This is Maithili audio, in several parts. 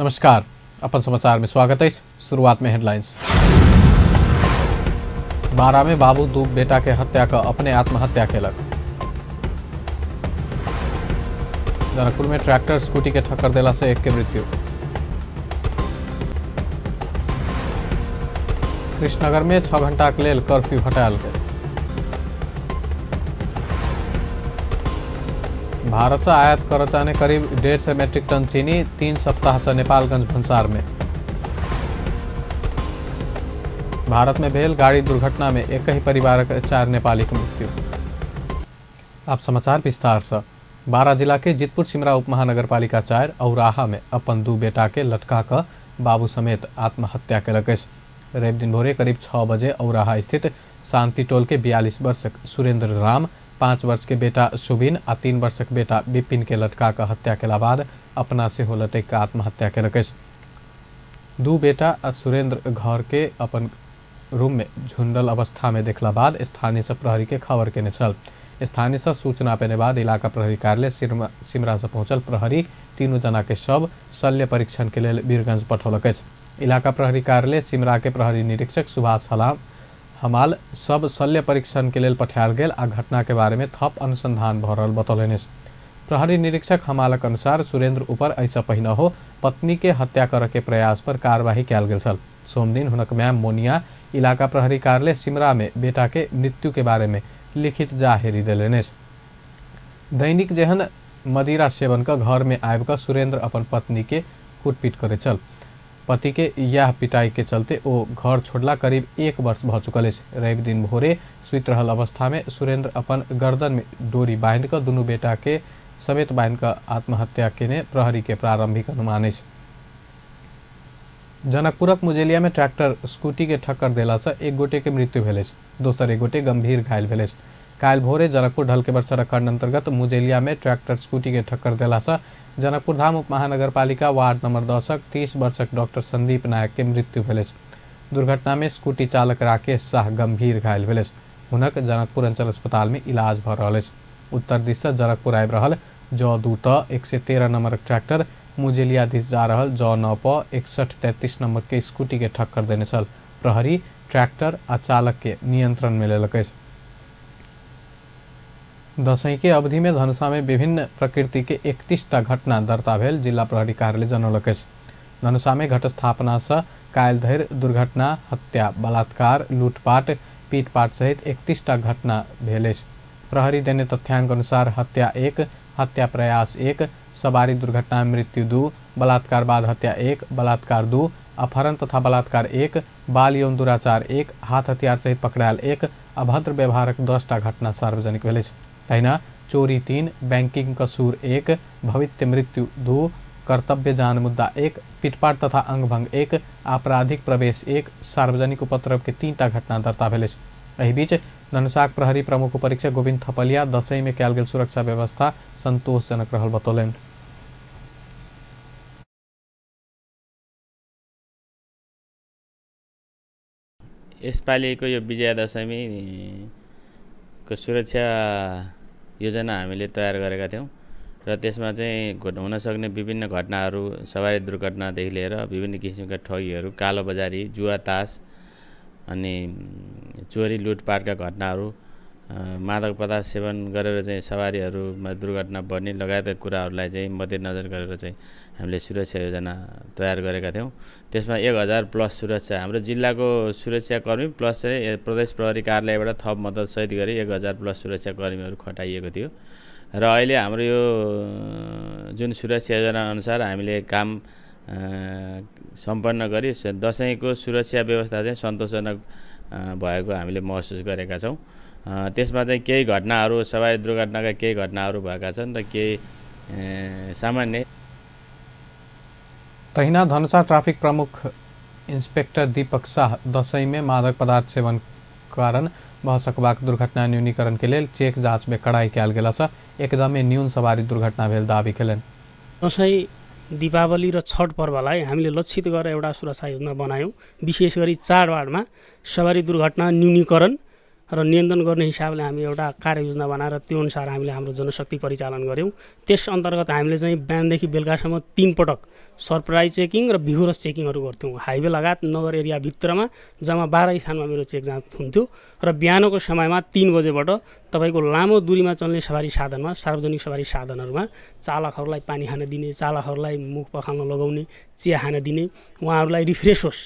नमस्कार, अपन समाचार में स्वागत है। शुरुआत में हेडलाइंस। बारा में बाबू दू बेटा के हत्या का अपने आत्महत्या केलक। जनकपुर में ट्रैक्टर स्कूटी के ठक्कर देला से एक के मृत्यु। कृष्णनगर में 6 घंटा के लेल कर्फ्यू हटायल गेल। भारत से आयात करताने करीब 150 मेट्रिक टन चीनी 3 सप्ताह से नेपालगंज भंसार में। भारत में भेल गाड़ी दुर्घटना में एक ही परिवार के 4 नेपाली के मृत्यु। आप समाचार विस्तार से। बारा जिला के जितपुर सिमरा उप महानगरपालिका 4 औराहा में अपन 2 बेटा के लटका कर बाबू समेत आत्महत्या केलक अछि। रवि दिन भोरे करीब 6 बजे औराहा स्थित शांति टोल के 42 वर्षक सुरेंद्र राम, 5 वर्ष के बेटा सुबिन आ 3 वर्षक बेटा विपिन के लटका कर हत्या केला बाद अपना सेहो लटकि कऽ आत्महत्या केलक अछि। 2 बेटा आ सुरेंद्र घर के अपन रूम में झुंडल अवस्था में देखला बाद स्थानीय से प्रहरी के खबर केने छल। स्थानीय से सूचना पेने बाद इलाका प्रहरी कार्यालय सिमरा से पहुंचल प्रहरी 3 जना के शव शल्य परीक्षण के लेल वीरगंज पठौलक अछि। इलाका प्रहरी कार्यालय सिमरा के प्रहरी निरीक्षक सुभाष हमाल सब शल्य परीक्षण के लेल पठायल गेल आ घटना के बारे में थप अनुसंधान भऽ रहल बतौलनि। प्रहरी निरीक्षक हमालक अनुसार सुरेंद्र ऊपर ऐसा पहिने हो पत्नी के हत्या करऽ के प्रयास पर कार्रवाई कयल गेल छल। सोमदिन हुनक माय मोनिया इलाका प्रहरी कार्यालय सिमरा में बेटा के मृत्यु के बारे में लिखित जाहेरी देलनि। दैनिक जेहन मदिरा सेवन कऽ घर में आबि कऽ सुरेंद्र अपन पत्नी के कुटपीट करैत छल। पति के यह पिटाई के चलते ओ घर छोड़ला करीब 1 वर्ष भ चुकल अछि। रवि दिन भोरे सुति रहल अवस्था में सुरेंद्र अपन गर्दन में डोरी बांधि कऽ दुनू बेटा के समेत बांधि कऽ आत्महत्या केने प्रहरी के प्रारंभिक अनुमान अछि। जनकपुरक मुजेलिया में ट्रैक्टर स्कूटी के ठक्कर देला से 1 गोटे के मृत्यु भेल अछि, दोसर 1 गोटे गंभीर घायल भेल अछि। काल्हि भोरे जनकपुर ढलकेबर सड़क खंड अंतर्गत मुजेलिया में ट्रैक्टर स्कूटी के ठक्कर देला से जनकपुर धाम उप महानगरपालिका वार्ड नंबर 10 30 वर्षक डॉक्टर संदीप नायक के मृत्यु भेल अछि। दुर्घटना में स्कूटी चालक राकेश शाह गंभीर घायल भेल अछि। हुनक जनकपुर अंचल अस्पताल में इलाज भऽ रहल अछि। उत्तर दिस से जनकपुर आबि रहल ज 2 त 113 नंबर ट्रैक्टर मुजेलिया दिस जा रहल ज 9 प 6133 नंबर के स्कूटी के ठक्कर देने छल। प्रहरी ट्रैक्टर आ चालक के नियंत्रण में लेलक अछि। दसैँ के अवधि में धनुषा में विभिन्न प्रकृति के 31टा घटना दर्ता भेल जिला प्रहरी कार्यालय जनौलक अछि। धनुषा में घटस्थापना से काल्हि धरि दुर्घटना, हत्या, बलात्कार, लूटपाट, पीटपाट सहित 31टा घटना भेल अछि। प्रहरी देने तथ्यांक अनुसार हत्या 1, हत्या प्रयास 1, सवारी दुर्घटना में मृत्यु 2, बलात्कार बाद हत्या 1, बलात्कार 2, अपहरण तथा बलात्कार 1, बाल यौन दुराचार 1, हाथ हथियार सहित पकड़ायल 1, अभद्र व्यवहारक 10टा घटना सार्वजनिक भेल अछि। तहिना चोरी 3, बैंकिंग कसूर 1, भवित्य मृत्यु 2, कर्तव्य जान मुद्दा 1, पिटपाट तथा अंगभंग 1, आपराधिक प्रवेश 1, सार्वजनिक उपद्रव के 3टा घटना दर्ता भेल अछि। एहि बीच धनुषाक प्रहरी प्रमुख उपरीक्षक गोविंद थपलिया दसैँ में कयल गेल सुरक्षा व्यवस्था संतोषजनक रहल बतौलनि। यसपालिको यो विजयादशमी को सुरक्षा योजना हामीले तयार गरेका थियौँ र त्यसमा चाहिँ हुन सक्ने विभिन्न घटनाहरू, सवारी दुर्घटनादेखि लिएर विभिन्न किसिमका ठगीहरू, कालोबजारी, जुवा तास अनि चोरी लुटपाटका घटनाहरू, मादक पदार्थ सेवन गरेर चाहिँ सवारीहरूमा दुर्घटना बढ्ने लगायतका कुराहरूलाई चाहिँ मध्यनजर गरेर चाहिँ हामीले सुरक्षा योजना तयार गरेका थियौँ। त्यसमा 1000 प्लस सुरक्षा हाम्रो जिल्लाको सुरक्षाकर्मी प्लस चाहिँ प्रदेश प्रहरी कार्यालयबाट थप मद्दतसहित गरी 1000 प्लस सुरक्षाकर्मीहरू खटाइएको थियो र अहिले हाम्रो यो जुन सुरक्षा योजना अनुसार हामीले काम सम्पन्न गरी दसैँको सुरक्षा व्यवस्था चाहिँ सन्तोषजनक भएको हामीले महसुस गरेका छौँ। त्यसमा चाहिँ केही घटनाहरू, सवारी दुर्घटनाका केही घटनाहरू भएका छन् र केही सामान्य। तहिना धनुषा ट्राफिक प्रमुख इंस्पेक्टर दीपक शाह दसैँ में मादक पदार्थ सेवन कारण भऽ सकबाक दुर्घटना न्यूनीकरण के लेल चेक जाँच में कड़ाई कयल गेल अछि। एकदमै न्यून सवारी दुर्घटना भेल दावी केलनि। दसैँ, दीपावली र छठ पर्वलाई हामीले लक्षित गरेर एउटा सुरक्षा योजना बनायौँ। विशेष गरी चाडबाडमा सवारी दुर्घटना न्यूनीकरण र नियन्त्रण गर्ने हिसाबले हामी एउटा कार्ययोजना बनाएर त्यो अनुसार हामीले हाम्रो जनशक्ति परिचालन गऱ्यौँ। त्यस अन्तर्गत हामीले चाहिँ बिहानदेखि बेलुकासम्म 3 पटक सरप्राइज चेकिङ र भिगोरस चेकिङहरू गर्थ्यौँ। हाइवे लगायत नगर एरियाभित्रमा जम्मा 12 स्थानमा मेरो चेक जाँच हुन्थ्यो र बिहानको समयमा 3 बजेबाट तपाईँको लामो दूरीमा चल्ने सवारी साधनमा, सार्वजनिक सवारी साधनहरूमा चालकहरूलाई पानी खान दिने, चालकहरूलाई मुख पखाल्न लगाउने, चिया खान दिने, उहाँहरूलाई रिफ्रेस होस्,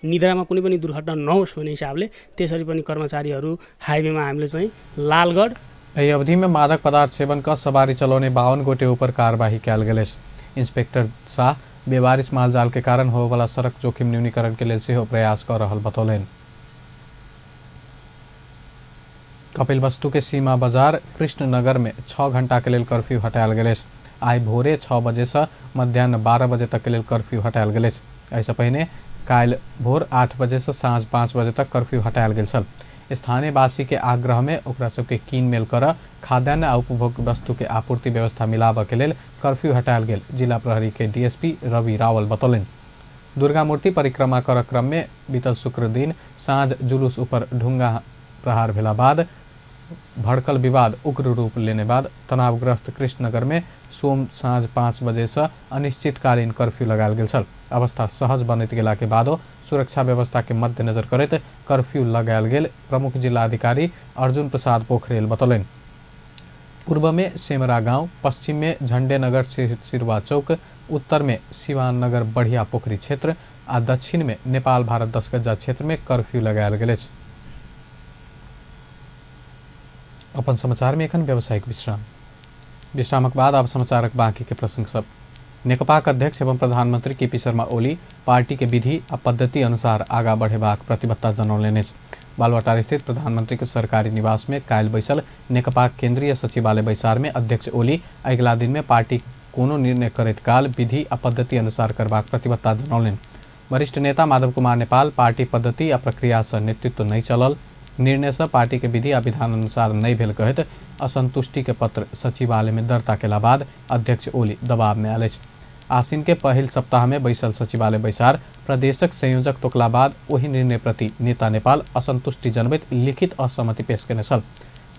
निद्रामा कुनै पनि दुर्घटना नहोस् भन्ने हिसाबले त्यसरी पनि कर्मचारीहरू हाइवेमा हामीले चाहिँ लालगढ। एहि अवधि में मादक पदार्थ सेवन क सवारी चलौने 52 गोटे ऊपर कार्रवाई कयल गेल अछि। इंस्पेक्टर शाह बेवारिस मालजाल के कारण होबयवला सड़क जोखिम न्यूनीकरण के लेल सेहो प्रयास क रहल बतौलनि। कपिलवस्तु के सीमा बाजार कृष्णनगर में 6 घंटा के लेल कर्फ्यू हटायल गेल अछि। आइ भोरे 6 बजे से मध्याह्न 12 बजे तक के लेल कर्फ्यू हटायल गेल अछि। एहिसँ पहिने काल्हि भोर 8 बजे से साँझ 5 बजे तक कर्फ्यू हटायल गेल छल। स्थानीयवासी के आग्रह में ओकरा सबके कीन मेल कर खाद्यान्न आ उपभोग्य वस्तु के आपूर्ति व्यवस्था मिलाबऽ के लेल कर्फ्यू हटायल गेल जिला प्रहरी के डीएसपी रवि रावल बतौलनि। दुर्गा मूर्ति परिक्रमा कर क्रम में बीतल शुक्र दिन साँझ जुलूस ऊपर ढुंगा प्रहार भेला बाद भड़कल विवाद उग्र रूप लेने बाद तनावग्रस्त कृष्णनगर में सोम साँझ 5 बजे से अनिश्चितकालीन कर्फ्यू लगायल गेल छल। अवस्था सहज बनैत गेला के बादो सुरक्षा व्यवस्था के मद्देनजर करैत कर्फ्यू लगायल गेल प्रमुख जिलाधिकारी अर्जुन प्रसाद पोखरेल बतौलनि। पूर्व में सेमरा गांव, पश्चिम में झंडेनगर सिरवा चौक, उत्तर में सिवान नगर बढ़िया पोखरी क्षेत्र आ दक्षिण में नेपाल भारत 10 गज्जा क्षेत्र में कर्फ्यू लगायल गेल अछि। अपन समाचार में एखन व्यावसायिक विश्राम। विश्रामक बाद आब समाचारक बाकी के प्रसंग सब। नेकपाक अध्यक्ष एवं प्रधानमंत्री केपी शर्मा ओली पार्टी के विधि आ पद्धति अनुसार आगा बढ़ेबाक प्रतिबद्धता जनौलनि अछि। बालुवाटार स्थित प्रधानमंत्री के सरकारी निवास में काल्हि बैसल नेकपाक केंद्रीय सचिवालय बैसार में अध्यक्ष ओली अगिला दिन में पार्टी कोनो निर्णय करैत काल विधि आ पद्धति अनुसार करबाक प्रतिबद्धता जनौलनि। वरिष्ठ नेता माधव कुमार नेपाल पार्टी पद्धति आ प्रक्रिया से नेतृत्व नहीं चलल, निर्णय से पार्टी के विधि आ विधान अनुसार नहीं भेल कहैत असंतुष्टि के पत्र सचिवालय में दर्ता केला बाद अध्यक्ष ओली दबाव में आयल अछि। आसिन के पहिल सप्ताह में बैसल सचिवालय बैसार प्रदेशक संयोजक तोकला बाद ओहि निर्णय प्रति नेता नेपाल असंतुष्टि जनबैत लिखित असहमति पेश केने छल।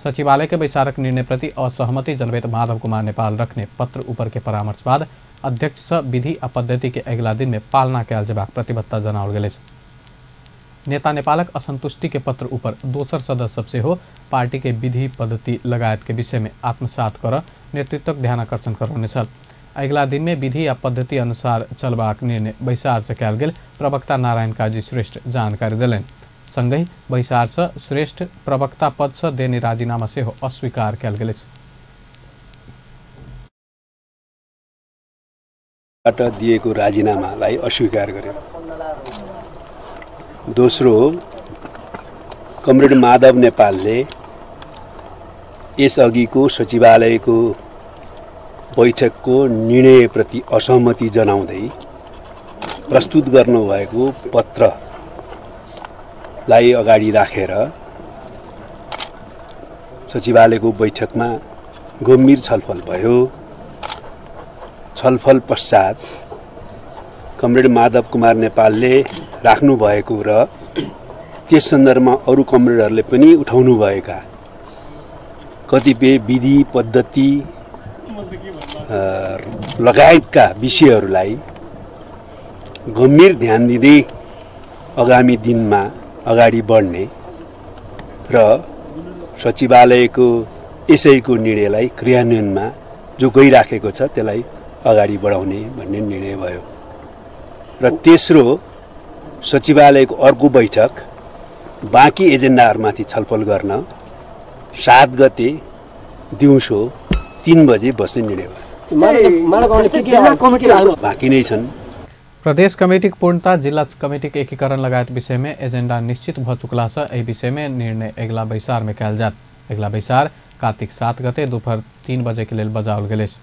सचिवालय के बैसारक निर्णय प्रति असहमति जनबैत माधव कुमार नेपाल रखने पत्र ऊपर के परामर्श बाद अध्यक्ष से विधि आ पद्धति के अगिला दिन में पालना कयल जेबाक प्रतिबद्धता जनाओल गेल अछि। नेता नेपालक असंतुष्टि के पत्र ऊपर दोसर सदस्य सब सेहो पार्टी के विधि पद्धति लगायत के विषय में आत्मसात कर नेतृत्वक ध्यानाकर्षण करौने छल। अगिला दिन में विधि आ पद्धति अनुसार चलबाक निर्णय बैसार से कयल गेल प्रवक्ता नारायण काजी श्रेष्ठ जानकारी देलनि। संगहि बैसार से श्रेष्ठ प्रवक्ता पद से देने राजीनामा सेहो अस्वीकार कयल गेल अछि। दिएको राजीनामालाई अस्वीकार गर्यो। दोस्रो, कमरेड माधव नेपालले यसअघिको सचिवालयको बैठकको निर्णयप्रति असहमति जनाउँदै प्रस्तुत गर्नुभएको पत्रलाई अगाडि राखेर सचिवालयको बैठकमा गम्भीर छलफल भयो। छलफल पश्चात कमरेड माधव कुमार नेपालले राख्नुभएको र त्यस सन्दर्भमा अरू कमरेडहरूले पनि उठाउनुभएका कतिपय विधि पद्धति लगायतका विषयहरूलाई गम्भीर ध्यान दिँदै आगामी दिनमा अगाडि बढ्ने र सचिवालयको यसैको निर्णयलाई क्रियान्वयनमा जो गइराखेको छ त्यसलाई अगाडि बढाउने भन्ने निर्णय भयो। र तेस्रो, सचिवालयको अर्को बैठक बाँकी एजेन्डाहरूमाथि छलफल गर्न 7 गते दिउँसो 3 बजे बस्ने निर्णय भयो। बाँकी नै छन्। प्रदेश कमेटीक पूर्णता, जिला कमेटीक एकीकरण लगायत विषय में एजेंडा निश्चित भ चुकला से एहि विषय में निर्णय अगिला बैसार में कयल जायत। अगिला बैसार कार्तिक 7 गते दोपहर 3 बजे के लेल बजाओल गेल अछि।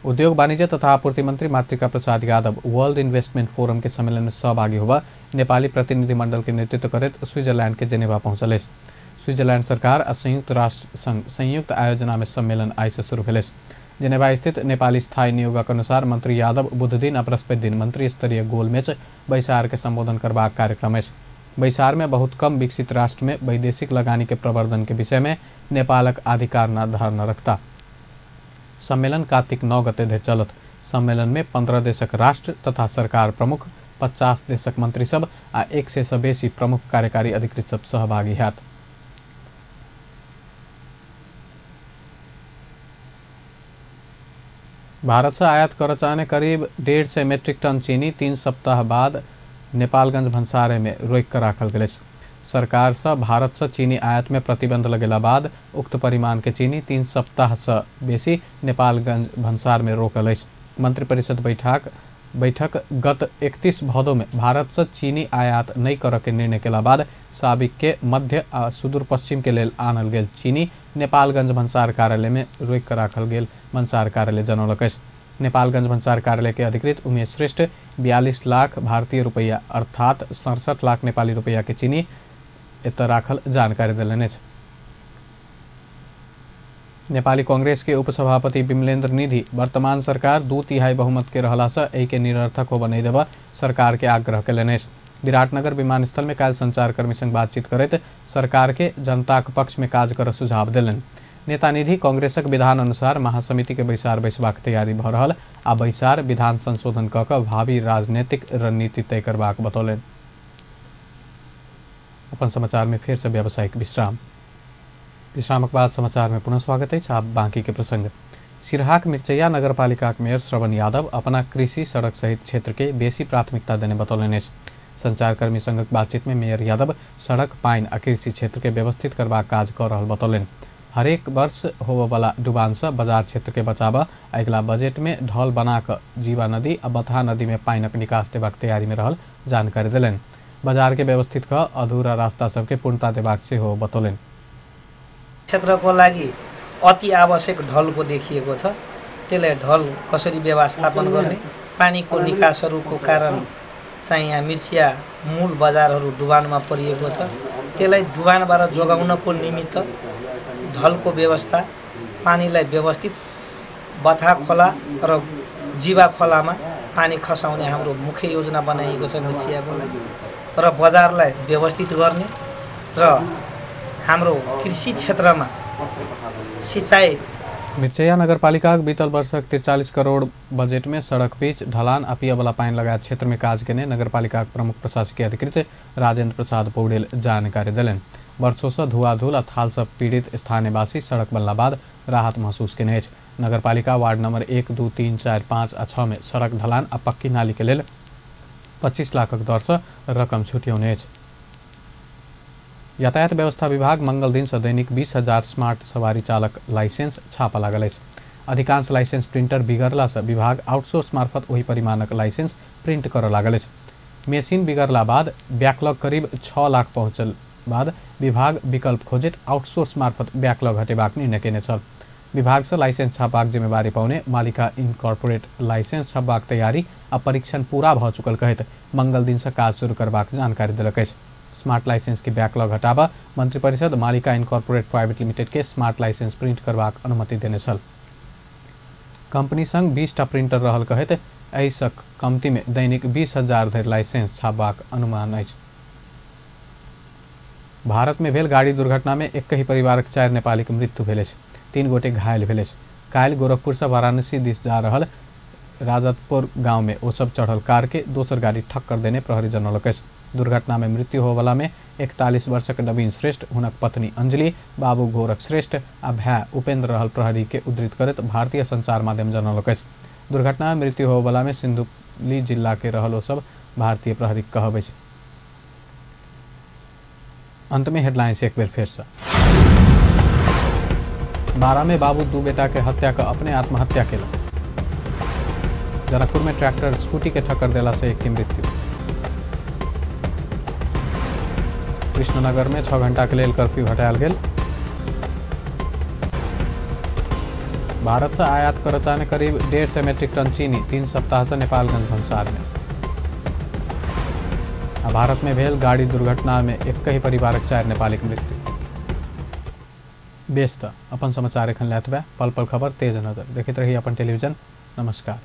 उद्योग वाणिज्य तथा आपूर्ति मंत्री Matrika Prasad Yadav world investment forum के सम्मेलन में सहभागी हुआ नेपाली प्रतिनिधिमंडल के नेतृत्व करैत स्विट्जरलैंड के जेनेवा पहुंचल अछि। स्विट्जरलैंड सरकार आ संयुक्त राष्ट्र संघ संयुक्त आयोजना में सम्मेलन आइ से शुरू भेल अछि। जेनेवा स्थित नेपाली स्थायी नियोगक अनुसार मंत्री यादव बुधदिन आ बृहस्पति दिन मंत्री स्तरीय गोलमेच बैसार के संबोधन करबाक कार्यक्रम अछि। बैसार में बहुत कम विकसित राष्ट्र में वैदेशिक लगानी के प्रवर्धन के विषय में नेपालक अधिकार न धारणा रखता। सम्मेलन कार्तिक 9 गते धरि चलत। सम्मेलन में 15 देशक राष्ट्र तथा सरकार प्रमुख, 50 देशक मंत्री सब आ 100 से बेसी प्रमुख कार्यकारी अधिकृत सब सहभागी हैत। भारत से आयात कर चाहने करीब 150 मेट्रिक टन चीनी 3 सप्ताह बाद नेपालगंज भन्सारे में रोकि कऽ राखल गेल अछि। सरकार से भारत से चीनी आयात में प्रतिबंध लगेला बाद उक्त परिमाण के चीनी 3 सप्ताह से बेसी नेपालगंज भन्सार में रोकल अछि। मंत्रिपरिषद बैठक गत 31 भदौ में भारत से चीनी आयात नहीं करऽ के निर्णय केला बाद साबिक के मध्य आ सुदूर पश्चिम के लेल आनल गेल चीनी नेपालगंज भन्सार कार्यालय में रोकि कऽ राखल गेल भन्सार कार्यालय जनौलक अछि। नेपालगंज भन्सार कार्यालय के अधिकृत उमेश श्रेष्ठ 42 लाख भारतीय रुपैया अर्थात 67 लाख नेपाली रुपैया के चीनी एतय राखल जानकारी देलनि अछि। नेपाली कांग्रेस के उपसभापति विमलेन्द्र निधि वर्तमान सरकार 2/3 बहुमत के रहला से एहि के निरर्थक होबय नहि देबऽ सरकार के आग्रह कयलनि अछि। विराटनगर विमानस्थल में काल्हि संचारकर्मी संग बातचीत करैत सरकार के जनताक पक्ष में काज करऽ सुझाव देलनि। नेता निधि कांग्रेसक विधान अनुसार महासमिति के बैसार बैसबाक तैयारी भऽ रहल आ बैसार विधान संशोधन कऽ कऽ भावी राजनीतिक रणनीति तय करबाक बतौलनि। अपन समाचार में फेर से व्यावसायिक विश्राम। विश्रामक बाद समाचार में पुनः स्वागत है। आप बाकी के प्रसंग। सिरहाक मिरचैया नगरपालिकाक मेयर श्रवण यादव अपना कृषि सड़क सहित क्षेत्र के बेसी प्राथमिकता देने बतौलनि अछि। संचारकर्मी संगक बातचीत में मेयर यादव सड़क, पानि आ कृषि क्षेत्र के व्यवस्थित करबाक काज कऽ रहल बतौलनि। हरेक वर्ष होबयवला डुबान से बाजार क्षेत्र के बचाबऽ अगिला बजट में ढल बना कऽ जीवा नदी आ बतहा नदी में पानिक निकास देबाक तैयारी में रहल जानकारी देलनि। बाजार के व्यवस्थित कऽ अधूरा रास्ता सबके पूर्णता देबाक सेहो बतौलनि। क्षेत्रको लागि अति आवश्यक ढलको देखिएको छ, त्यसलाई ढल कसरी व्यवस्थापन गर्ने, पानीको निकासहरूको कारण चाहिँ यहाँ मिर्चिया मूल बजारहरू डुबानमा परिएको छ, त्यसलाई डुबानबाट जोगाउनको निमित्त ढलको व्यवस्था, पानीलाई व्यवस्थित बथा खोला र जीवा खोलामा पानी खसाउने हाम्रो मुख्य योजना बनाइएको छ मिर्चियाको लागि र बजारलाई व्यवस्थित गर्ने र हाम्रो कृषि क्षेत्रमा सिंचाई। मिर्चैया नगरपालिका बीतल वर्षक 43 करोड़ बजट में सड़क बीच ढलान आ पियवला पानि लगायत क्षेत्र में काज केने नगरपालिका प्रमुख प्रशासकीय अधिकृत राजेंद्र प्रसाद पौडेल जानकारी देलनि। वर्षों से धुआधूल आ थाल से पीड़ित स्थानीयवासी सड़क बनला बाद राहत महसूस केने अछि। नगरपालिका वार्ड नंबर 1, 2, 3, 4, 5 आ 6 में सड़क ढलान आ पक्की नाली के लेल 25 लाखक दर से रकम छुटियौने अछि। यातायात व्यवस्था विभाग मंगल दिन से दैनिक 20,000 स्मार्ट सवारी चालक लाइसेंस छापा लागल अछि। अधिकांश लाइसेंस प्रिंटर बिगड़ला से विभाग आउटसोर्स मार्फत ओहि परिमाणक लाइसेंस प्रिंट करऽ लागल अछि। मशीन बिगड़ला बाद बैकलॉग करीब 6 लाख पहुँचल बाद विभाग विकल्प खोजैत आउटसोर्स मार्फत बैकलॉग हटेबाक निर्णय केने छल। विभाग से लाइसेंस छापबाक जिम्मेवारी पाउने मालिका इनकॉर्पोरेट लाइसेंस छापबाक तैयारी आ परीक्षण पूरा भऽ चुकल कहैत मंगल दिन से काज शुरू करबाक जानकारी देलक अछि। स्मार्ट लाइसेंस के बैकलॉग हटाबा मंत्रिपरिषद मालिका इनकॉर्पोरेट प्राइवेट लिमिटेड के स्मार्ट लाइसेंस प्रिंट करबाक अनुमति देने छल। कंपनी संग 20टा प्रिंटर रहल कहैत एहिसँ कमती में दैनिक 20,000 धरि लाइसेंस छापबाक अनुमान अछि। भारत में भेल गाड़ी दुर्घटना में एकहि परिवारक 4 नेपालीक मृत्यु भेल अछि, 3 गोटे घायल भेल अछि। काल्हि गोरखपुर से वाराणसी दिस जा रहल राजतपुर गांव में ओ सब चढ़ल कार के दोसर गाड़ी ठक्कर देने प्रहरी जनौलक अछि। दुर्घटना में मृत्यु होवला में 41 वर्षक नवीन श्रेष्ठ, हुनक पत्नी अंजलि, बाबू गोरख श्रेष्ठ आ भाय उपेंद्र रहल प्रहरी के उद्धृत करैत भारतीय संचार माध्यम जनौलक अछि। दुर्घटना में मृत्यु होवला में सिंधुली जिला के रहल ओ सब भारतीय प्रहरी कहब अछि। अंत में हेडलाइंस एक बेर फेर से। बारा में बाबू 2 बेटा के हत्या का अपने आत्महत्या केलक। जनकपुर में ट्रैक्टर स्कूटी के ठक्कर देला से एक की मृत्यु। कृष्णनगर में 6 घंटा के लेल कर्फ्यू हटायल गेल। भारत से आयात करऽ चाहने करीब 150 मेट्रिक टन चीनी 3 सप्ताह से नेपालगंज भन्सार में। आ भारत में भेल गाड़ी दुर्घटना में एकहि परिवारक 4 नेपालीक मृत्यु। बेस त अपन समाचार एखन लैतबे पल पल खबर तेज नजर देखैत रही अपन टेलीविजन। नमस्कार।